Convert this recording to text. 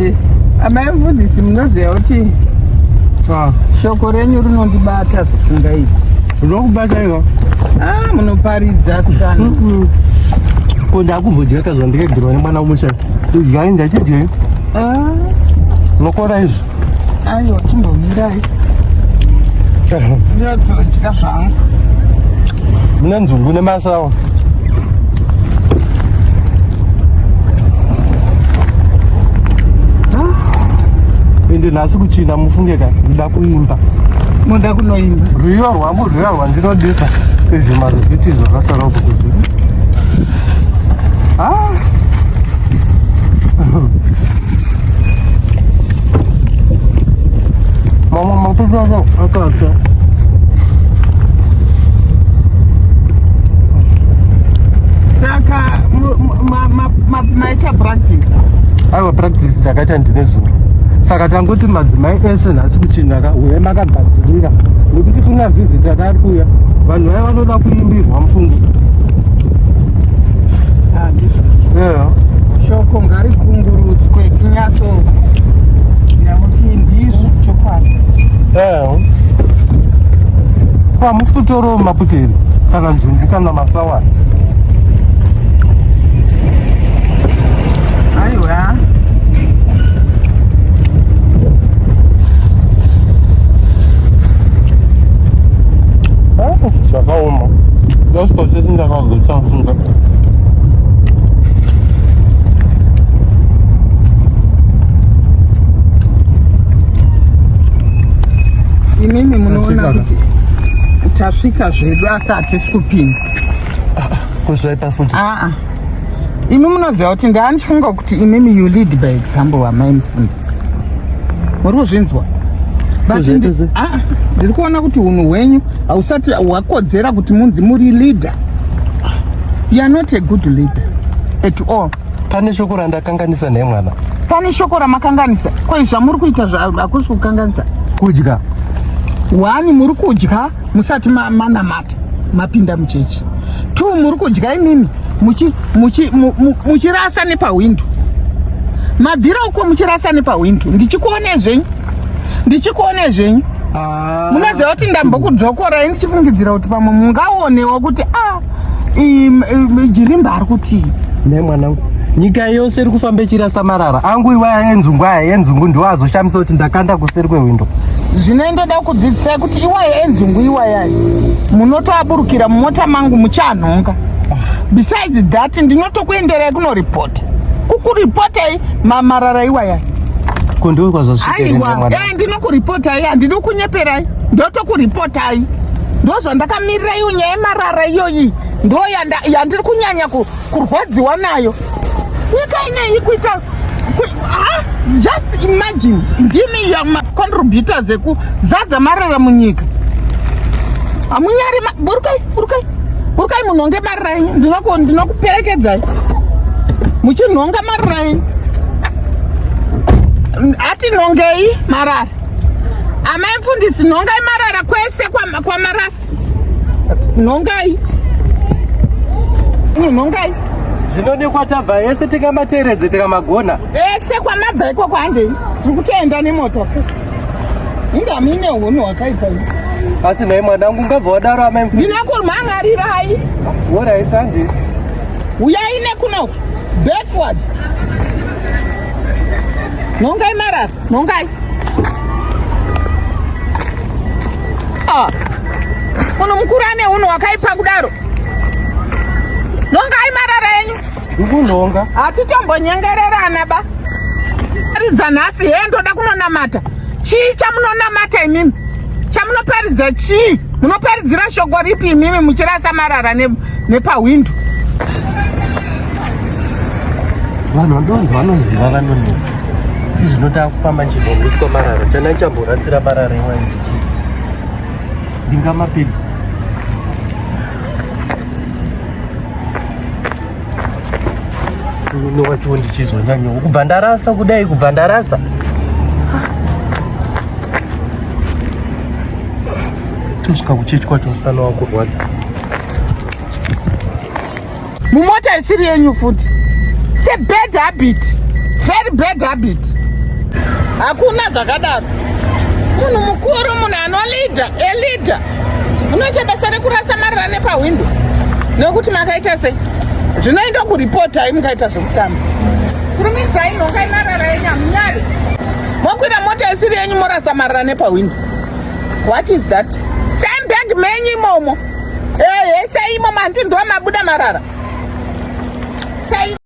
Eh, amai mfundisi munoziva kuti Ah, shoko renyu rinondibata zvisingaiti. Rinokubata iwa. Ah, munoparidza sikana. Ko ndakumbodya kazwa ndikagirwa nemwana womusha. Idyai ndachidyai. Ah, Unokora izvi. Aiwa, chimbomirai. Ndinodya zvangu. Mune nzungu nemasawa. Ende nhasi kuchina mufunge ka ndoda kuimba. Moda kunoimba. Rwiyo rwangu rwiyo rwandinodisa izvi maruziti zvakasara uko kuzvi. Ah. Mamwe mafuta acho akatsva. Saka maita practice? Aiwa, practice dzakaita ndine zuro. Saka tangoti madzimai ese nhasi kuchinaka uye makagadzirira nekuti kuna visit akari kuuya vanhu vaya vanoda kuimbirwa mufungi. Ah, ndizvo. Yeah. Shoko ngarikungurudzwe tinyatsoziva kuti ndizvo chokwadi. Yeah. Ko hamusi kutorawo maputeri kana nzungu kana masawa? Aiwa. Ah, Zvakaoma. Ndositosesi ndakazochafunga. Imimi munoona Tasvika. kuti tasvika zvedu asi hatisi kupinda. Kuzvaipa futi. Aa. Imi munoziva kuti ndaandifunga kuti imimi you lead by example wamai mufundisi. Muri kuzvinzwa? But Kuzviita sei? Ah, ndiri kuona kuti unhu hwenyu hausati hwakodzera kuti munzi muri leader. You are not a good leader at all. Pane shoko randakanganisa naye mwana. Pane shoko ramakanganisa. Ko zvamuri kuita hakusi kukanganisa. Kudya. One, muri kudya musati manamata mapinda muchechi. Two, muri kudya imimi muchirasa nepahwindo. Mabvira uko muchirasa nepahwindo. Ndichikuonei zvenyu. Ndichikuonei zvenyu. Ah. Munoziva kuti ndambokudzokorai ndichifungidzira kuti pamwe mungaonewo kuti ah, Jirimba ari kutii. Naye mwanangu. Nyika yose iri kufamba ichirasa marara. Angu iwaya enzungu aya enzungu ndiwo azoshamisa kuti ndakanda kuseri kwehwindo. Zvino ndoda kudzidzisai kuti iwaya enzungu iwayai munotoaburukira mumota mangu muchanhonga. Besides that ndinotokuenderai kunoripota. Kukuripotai marara iwayai. Ko ndiwe kwazvasvika here Aiwa, mwana? eh, ndinokuripotai, handidi kunyeperai. Ndotokuripotai. Ndozvandakamirira iyo nyaya yemarara iyoyi. Ndo yandiri kunyanya kurwadziwa nayo. Nyika ineyi kuita just imagine ndimi ya macontributors ekuzadza marara munyika. Hamunyari burukai, burukai, burukai munhonge marara enyu. Ndinokuperekedzai muchinhonga marara enyu. Atinhongei marara. Amai mfundisi, nhongai marara kwese kwamarasa. Nhongai. Nhongai. Zvinodikwa tabva yese tikamateeredze tikamagona. Ese kwamabva ikoko handei. Tiri kutoenda nemota futi. Inga muine hunhu hwakaipa. Asi nhai mwanangu ungabva wadaro amai mfundisi. Ndinokumhan'arirai. Alright, handei. Uyai nekuno backwards. Nhongai marara, nhongai. Ah. Munhu mukuru ane hunhu hwakaipa kudaro. Nhongai marara enyu. Ndikunhonga. Hatitombonyengererana ba. Paridza nhasi he ndoda kunonamata. Chii chamunonamata imimi? Chamunoparidza chii? Munoparidzira shoko ripi imimi muchirasa marara nepahwindo? Vanhu vandonzi vanoziva vanonetsa. Izvi zvinoda kufamba nchimbomiswa marara. Chana chamborasira marara iwayo chii? Ndingamapedza. Murume wacho ndichizonyanyawo kubva ndarasa kudai, kubva ndarasa. Tosvika kuchechi kwacho musana wakurwadza. Mumota isiri yenyu futi. It's a bad habit. Very bad habit. Hakuna zvakadaro. Munhu mukuru, munhu anoleader, a leader. Munoita basa rekurasa marara nepahwindo nekuti makaita sei? Zvinoenda kuripotai mukaita zvekutamba. Kurumidzai nhongai marara enyu hamunyari. Mokwira mota isiri yenyu morasa marara nepahwindo. What is that? Same bag menyu imomo. Ehe, sei imomo hanti ndo mabuda marara. Sei.